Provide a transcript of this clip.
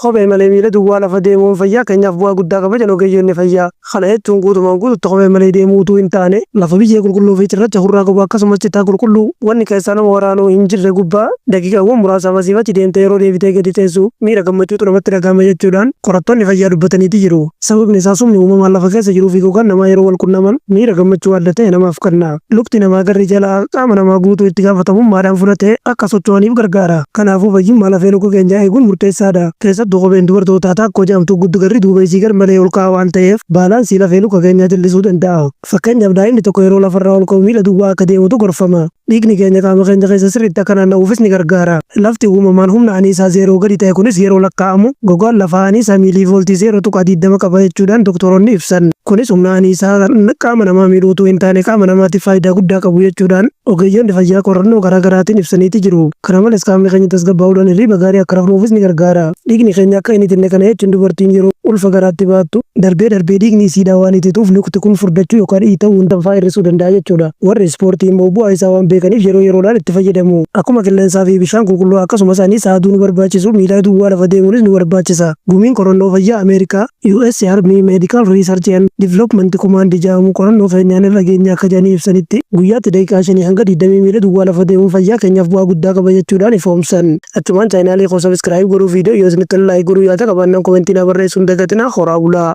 Kophee malee miila duwwaa lafa deemuun fayyaa keenyaaf bu'aa guddaa qaba jedhan ogeeyyonni fayyaa. Kana jechuun guutumaan guututti kophee malee deemuu utuu hin taane, lafa biyyee qulqulluu fi cirracha hurraa qabu akkasumas citaa qulqulluu wanni keessaa nama waraanu hin jirre gubbaa daqiiqaawwan muraasaaf asiif achi deemtee yeroo deebitee gadi teessu miira gammachuutu namatti dhagahama jechuudhaan qorattoonni fayyaa dubbataniiti jiru. Sababni isaas humni uumamaan lafa keessa jiruu fi gogaan namaa yeroo wal qunnaman miira gammachuu adda ta'e namaaf kenna. Lukti namaa garri jalaa qaama namaa guutuu itti gaafatamummaadhaan fudhatee akka socho'aniif gargaara. Kanaafuu fayyummaa lafee luka keenyaa eeguun murteessaadha. Keessattuu kopheen dubartootaa taakkoo jedhamtu guddu garri duuba isii garmalee ol ka'aa waan ta'eef baalaansii lafee luka keenyaa jallisuu danda'a. Fakkeenyaaf daa'imni tokko yeroo lafarraa ol ka'u miila duwwaa akka deemutu gorfama. Dhiigni keenya qaama keenya keessa sirriitti akka naanna'uufis ni gargaara. Lafti uumamaan humna aniisaa zeeroo gadi ta'e kunis yeroo lakkaa'amu gogaan lafaa aniisaa miilii vooltii 0.20 qaba jechuudhaan doktoroonni ibsan. Kunis humna aniisaa qaama namaa miidhuu utuu hin taane qaama namaatiif faayidaa guddaa qabu jechuudhaan ogeeyyonni fayyaa qorannoo garaa garaatiin ibsaniiti jiru. Kana malees qaamni keenya tasgabbaa'uudhaan hirriba gaarii akka rafnuufis ni gargaara. Dhiigni keenya akka hin itinne kana jechuun dubartiin yeroo ulfa garaatti baattu darbee darbee dhiigni isiidhaa waan itituuf lukti kun furdachuu yookaan iita'uu danfaa hir'isuu danda'a jechuudha. Warri ispoortii immoo bu'aa isaa waan beekaniif yeroo yeroodhaan itti fayyadamu. Akkuma qilleensaa fi bishaan qulqulluu akkasumas anniisaa aduu nu barbaachisu miila duwwaa lafa deemuunis nu barbaachisa. Gumiin qorannoo fayyaa Ameerikaa US Army Medical Research and Development Command jedhamu qorannoo keenyaan irra geenya akka jedhanii ibsanitti guyyaatti daqiiqaa 5 hanga 20 miila duwwaa lafa deemuun fayyaa keenyaaf bu'aa guddaa qaba jechuudhaan ifoomsan. Achumaan chaanaalii koo subscribe godhuu, viidiyoo yoo isinitti like godhuu, yaada qabaannaan commentii naa barreessuun dagatinaa. Horaa bulaa.